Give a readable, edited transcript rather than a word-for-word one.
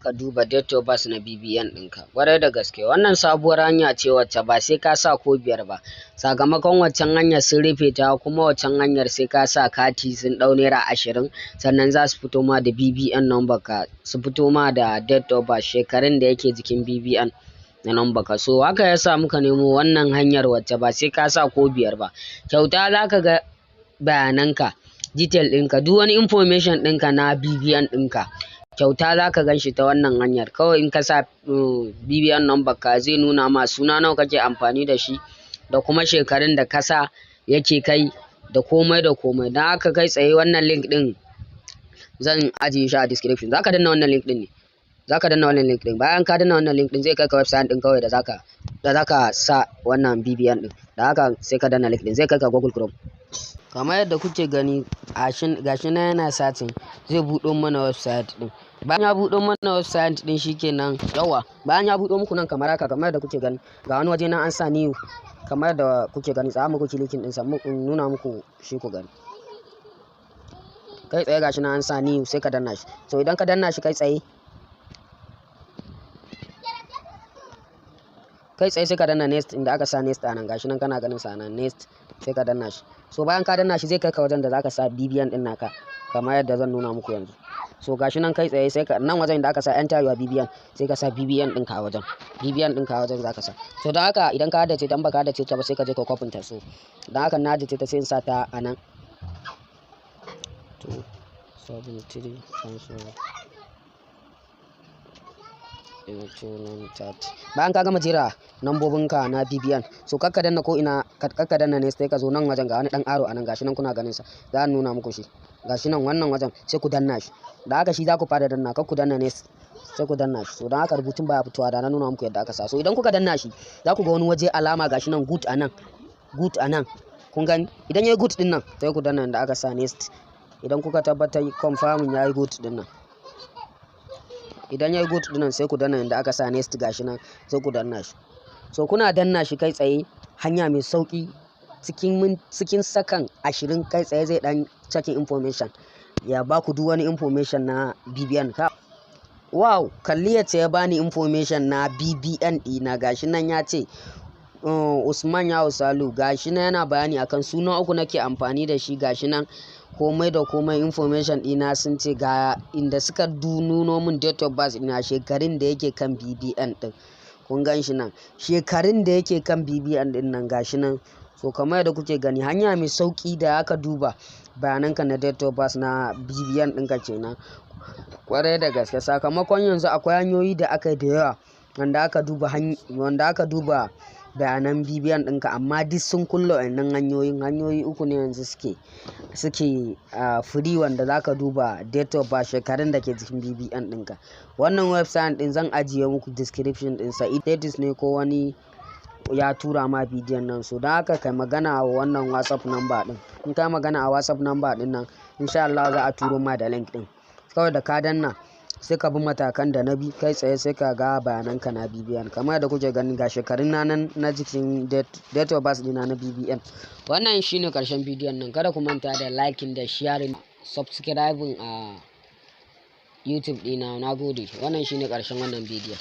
Ka duba date of birth na BVN ɗinka. Ƙwarai da gaske, wannan sabuwar hanya ce wacce ba sai ka sa ko biyar ba. Sakamakon waccan hanyar sun rufe ta, kuma waccan hanyar sai ka sa kati sun ɗau ₦20, sannan za su fito ma da BVN number ka, su fito ma da date of birth, shekarun da yake jikin BVN na number ka. So haka ya sa muka nemo wannan hanyar wacce ba sai ka sa ko biyar ba. Kyauta za ka ga bayananka, detail ɗinka, duk wani information ɗinka na BVN ɗinka. Kyauta za ka gan shi ta wannan hanyar. Kawai in ka sa BVN number ka, zai nuna ma suna nawa kake amfani da shi da kuma shekarun da ka sa yake kai da komai da komai. Don haka kai tsaye wannan link ɗin zan ajiye shi a description. Za ka danna wannan link ɗin ne. Za ka danna wannan link ɗin. Bayan ka danna wannan link ɗin, zai kai ka website ɗin kawai da zaka sa wannan BVN ɗin. Da haka sai ka danna link ɗin, zai kai ka Google Chrome. Kamar yadda kuke gani, gashi nan yana searching, zai buɗo mana website ɗin. Bayan ya buɗo mana website ɗin, shikenan. Yawwa, bayan ya buɗo muku nan kamar haka, kamar yadda kuke gani, ga wani waje nan an sa new. Kamar yadda kuke gani, tsaya muku clicking ɗinsa in nuna muku shi ku gani. Kai tsaye gashi nan an sa new, sai ka danna shi. So idan ka danna shi kai tsaye, sai ka danna next inda aka sa next a nan. Gashi nan kana ganin sa nan, next, sai ka danna shi. So bayan ka danna shi, zai kai ka wajen da zaka sa BVN din naka, kamar yadda zan nuna muku yanzu. So gashi nan kai tsaye, sai ka nan wajen da aka sa enter your BVN, sai ka sa BVN ɗinka a wajen. BVN ɗinka a wajen zaka sa. So don haka idan ka haddace ta, in baka haddace ta ba, sai ka je ka copy ta. So don haka na haddace ta, sai in sa ta a nan: 2 7 3 1 7 2 9 30. Bayan ka gama jera nambobinka na BVN, so kakka danna ko ina, kakka danna ne, sai ka zo nan wajen, ga wani dan arrow anan, gashi nan kuna ganin sa, za a nuna muku shi. Gashi nan wannan wajen, sai ku danna shi. Da haka shi za ku fara danna, kar ku danna ne, sai ku danna shi. So don haka rubutun baya fitowa, da na nuna muku yadda aka sa. So idan kuka danna shi, za ku ga wani waje alama, gashi nan good anan, good anan, kun gani? Idan yayi good din nan, sai ku danna inda aka sa next. Idan kuka tabbatar confirming yayi good din nan, idan yayi good din nan, sai ku danna inda aka sa next, gashi nan, sai ku danna shi. So kuna danna shi, kai tsaye, hanya mai sauki, cikin sakan 20, kai tsaye zai dan checking information, ya ba ku duk wani information na BVN ka. Wow, kalli yace ya bani information na BVN ɗina. Gashi nan ya ce Usman Yawo Salu. Gashi nan yana bayani akan suna uku nake amfani da shi. Gashi nan komai da komai information ɗina, sun ce ga inda suka nuno min date of birth ina, shekarun da yake kan BVN ɗin. Kun gan shi nan, shekarun da yake kan BVN ɗin nan, gashi nan. So kamar yadda kuke gani, hanya mai sauki da aka duba bayananka na date of birth na BVN ɗinka kenan. Kwarai da gaske, sakamakon yanzu akwai hanyoyi da aka yi da yawa wanda aka duba bayanan BVN ɗinka, amma duk sun kulle wannan hanyoyin. Hanyoyi uku ne yanzu suke free wanda zaka duba date of birth, shekarun da ke jikin BVN ɗinka. Wannan website ɗin zan ajiye muku description ɗinsa. Status ne ko wani ya tura ma bidiyon nan, so don haka kai magana a wannan WhatsApp number ɗin. In ka magana a WhatsApp number ɗin nan, insha Allah za a turo ma da link ɗin. Kawai da ka danna, sai ka bi matakan da na bi, kai tsaye sai ka ga bayananka na BVN. Kamar da kuke gani, ga shekarun na nan na jikin date of birth ɗina na BVN. Wannan shine karshen bidiyon nan. Kada ku manta da liking da sharing, subscribing a YouTube ɗina. Na gode, wannan shine karshen wannan bidiyon.